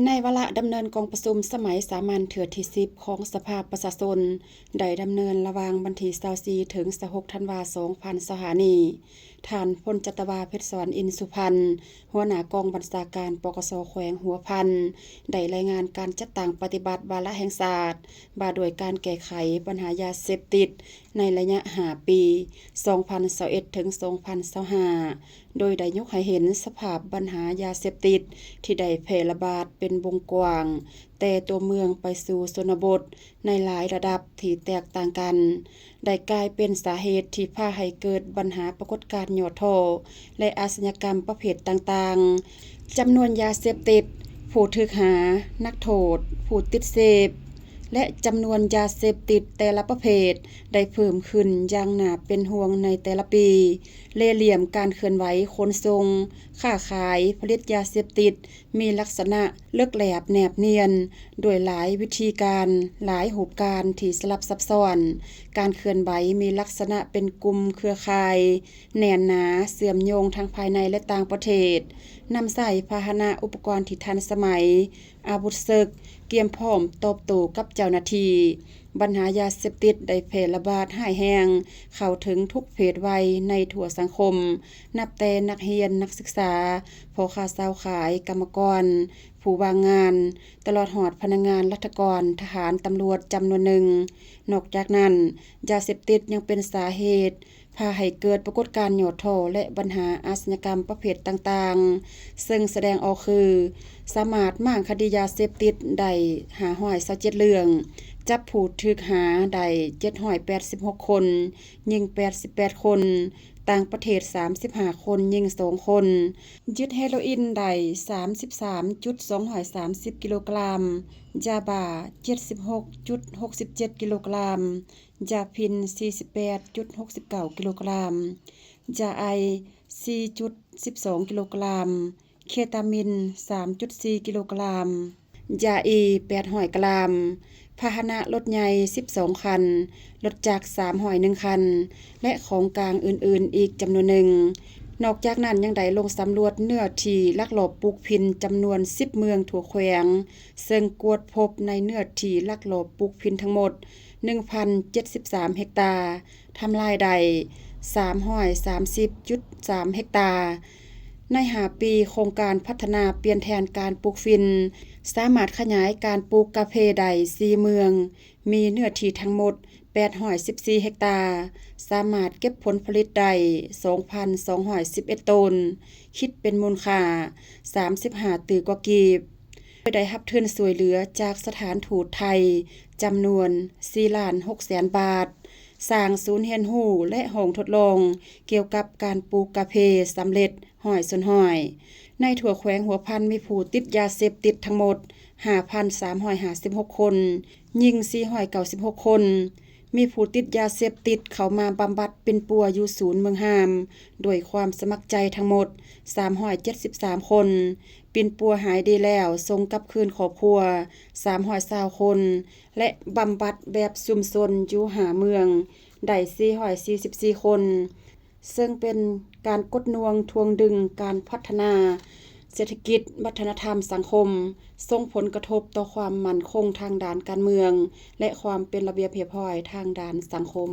ໃນວາລະດຳເນີນກອງປະຊຸມສະໄໝສາມັນເທື່ອທີສິບຂອງສະພາປະຊາຊົນ ໄດ້ດຳເນີນລະຫວ່າງວັນທີຊາວສີ່ ເຖິງຊາວຫົກ ທັນວາ ສອງພັນຊາວຫ້ານີ້, ທ່ານ ພົນຈັດຕະວາ ເພັດສອນ ອິນສຸພັນ ຫົວໜ້າກອງບັນຊາການ ປກສ ແຂວງຫົວພັນ ໄດ້ລາຍງານການຈັດຕັ້ງປະຕິບັດວາລະແຫ່ງຊາດ ວ່າດ້ວຍການແກ້ໄຂບັນຫາຢາເສບຕິດ ໃນໄລຍະຫ້າປີ ສອງພັນຊາວເອັດ ເຖິງ ສອງພັນຊາວຫ້າ ໂດຍໄດ້ຍົກໃຫ້ເຫັນສະພາບບັນຫາຢາເສບຕິດທີ່ໄດ້ແຜ່ລະບາດເປັນວົງກວ້າງ ແຕ່ຕົວເມືອງໄປສູ່ຊົນນະບົດໃນຫຼາຍລະດັບທີ່ແຕກຕ່າງກັນ, ໄດ້ກາຍເປັນສາເຫດທີ່ພາໃຫ້ເກີດບັນຫາປາກົດການຫຍໍ້ທໍ້ ແລະ ອາຊະຍາກຳປະເພດຕ່າງໆ. ຈຳນວນຢາເສບຕິດ, ຜູ້ຖືກຫາ, ນັກໂທດ, ຜູ້ຕິດເສບ ແລະ ຈຳນວນຢາເສບຕິດແຕ່ລະປະເພດໄດ້ເພີ່ມຂຶ້ນຢ່າງໜ້າເປັນຫ່ວງໃນແຕ່ລະປີ. ເລ່ຫຼ່ຽມການເຄື່ອນໄຫວຂົນສົ່ງ, ຄ້າຂາຍ, ຜະລິດຢາເສບຕິດ ມີລັກສະນະເລິກແຫຼບແນບນຽນ ດ້ວຍຫຼາຍວິທີການ, ຫຼາຍຮູບການທີ່ສະຫຼັບຊັບຊ້ອນ. ການເຄື່ອນໄຫວມີລັກສະນະເປັນກຸ່ມເຄືອຂ່າຍ ແໜ້ນໜາ, ເຊື່ອມໂຍງທັງພາຍໃນ ແລະ ຕ່າງປະເທດ, ນຳໃຊ້ພາຫະນະ, ອຸປະກອນທີ່ທັນສະໄໝ, ອາວຸດເສິກ, ກຽມພ້ອມຕອບໂຕ້ກັບເຈົ້າໜ້າທີ່. ບັນຫາຢາເສບຕິດໄດ້ແຜ່ລະບາດຮ້າຍແຮງ ເຂົ້າເຖິງທຸກເພດໄວໃນທົ່ວສັງຄົມ, ນັບແຕ່ນັກຮຽນ, ນັກສຶກສາ, ພໍ່ຄ້າຊາວຂາຍ, ກຳມະກອນ, ຜູ້ວ່າງງານ, ຕະຫຼອດຮອດພະນັກງານລັດຖະກອນ, ທະຫານ, ຕຳຫຼວດຈຳນວນໜຶ່ງ. ນອກຈາກນັ້ນ, ຢາເສບຕິດຍັງເປັນສາເຫດ ພາໃຫ້ເກີດປາກົດການຫຍໍ້ທໍ້ ແລະ ບັນຫາອາຊະຍາກຳປະເພດຕ່າງໆ, ເຊິ່ງສະແດງອອກຄື ສາມາດມ້າງຄະດີຢາເສບຕິດໄດ້ຫ້າຮ້ອຍຊາວເຈັດເລື່ອງ, ຈັບຜູ້ຖືກຫາໄດ້ເຈັດຮ້ອຍແປດສິບຫົກຄົນ, ຍິງແປດສິບແປດຄົນ, ຕ່າງປະເທດສາມສິບຫ້າຄົນ, ຍິງສອງຄົນ, ຍຶດເຮໂຣອິນໄດ້ສາມສິບສາມຈຸດສອງຮ້ອຍສາມສິບກິໂລກຣາມ, ຢາບ້າເຈັດສິບຫົກຈຸດຫົກສິບເຈັດກິໂລກຣາມ, ຢາຝິ່ນສີ່ສິບແປດຈຸດຫົກສິບເກົ້າກິໂລກຣາມ, ຢາໄອສີ່ຈຸດສິບສອງກິໂລກຣາມ, ເຄຕາມິນສາມຈຸດສີ່ກິໂລກຣາມ, ຢາອີແປດຮ້ອຍກຣາມ, ພາຫະນະລົດໃຫຍ່ສິບສອງຄັນ, ລົດຈັກສາມຮ້ອຍໜຶ່ງຄັນ ແລະ ຂອງກາງອື່ນໆອີກຈຳນວນໜຶ່ງ. ນອກຈາກນັ້ນຍັງໄດ້ລົງສຳຫຼວດເນື້ອທີ່ລັກລອບປູກຝິ່ນຈຳນວນສິບເມືອງທົ່ວແຂວງ, ເຊິ່ງກວດພົບໃນເນື້ອທີ່ລັກລອບປູກຝິ່ນທັງໝົດໜຶ່ງພັນເຈັດສິບສາມເຮັກຕາ, ທຳລາຍໄດ້ສາມຮ້ອຍສາມສິບຈຸດສາມເຮັກຕາ. ໃນຫ້າປີ, ໂຄງການພັດທະນາປ່ຽນແທນການປູກຝິ່ນ ສາມາດຂະຫຍາຍການປູກກາເຟໄດ້ສີ່ເມືອງ, ມີເນື້ອທີ່ທັງໝົດແປດຮ້ອຍສິບສີ່ເຮັກຕາ, ສາມາດເກັບຜົນຜະລິດໄດ້ສອງພັນສອງຮ້ອຍສິບເອັດໂຕນ, ຄິດເປັນມູນຄ່າສາມສິບຫ້າຕື້ກວ່າກີບ. ໂດຍໄດ້ຮັບທຶນຊ່ວຍເຫຼືອຈາກສະຖານທູດໄທຈຳນວນສີ່ລ້ານຫົກແສນບາດ, ສ້າງສູນຮຽນຮູ້ ແລະ ຫ້ອງທົດລອງກ່ຽວກັບການປູກກາເຟສຳເລັດຮ້ອຍສ່ວນຮ້ອຍ. ໃນທົ່ວແຂວງຫົວພັນມີຜູ້ຕິດຢາເສບຕິດທັງໝົດຫ້າພັນສາມຮ້ອຍຫ້າສິບຫົກຄົນ, ຍິງສີ່ຮ້ອຍເກົ້າສິບຫົກຄົນ. ມີຜູ້ຕິດຢາເສບຕິດເຂົ້າມາບຳບັດປິ່ນປົວຢູ່ສູນເມືອງຮາມ ດ້ວຍຄວາມສະໝັກໃຈທັງໝົດສາມຮ້ອຍເຈັດສິບສາມຄົນ, ປິ່ນປົວຫາຍດີແລ້ວສົ່ງກັບຄືນຄອບຄົວສາມຮ້ອຍຊາວຄົນ ແລະ ບຳບັດແບບຊຸມຊົນຢູ່ຫ້າເມືອງໄດ້ສີ່ຮ້ອຍສີ່ສິບສີ່ຄົນ, ເຊິ່ງເປັນການກົດໜ່ວງຖ່ວງດຶງການພັດທະນາເສດຖະກິດ, ວັດທະນະທຳ, ສັງຄົມ, ສົ່ງຜົນກະທົບຕໍ່ຄວາມໝັ້ນຄົງທາງດ້ານການເມືອງ ແລະ ຄວາມເປັນລະບຽບຮຽບຮ້ອຍທາງດ້ານສັງຄົມ.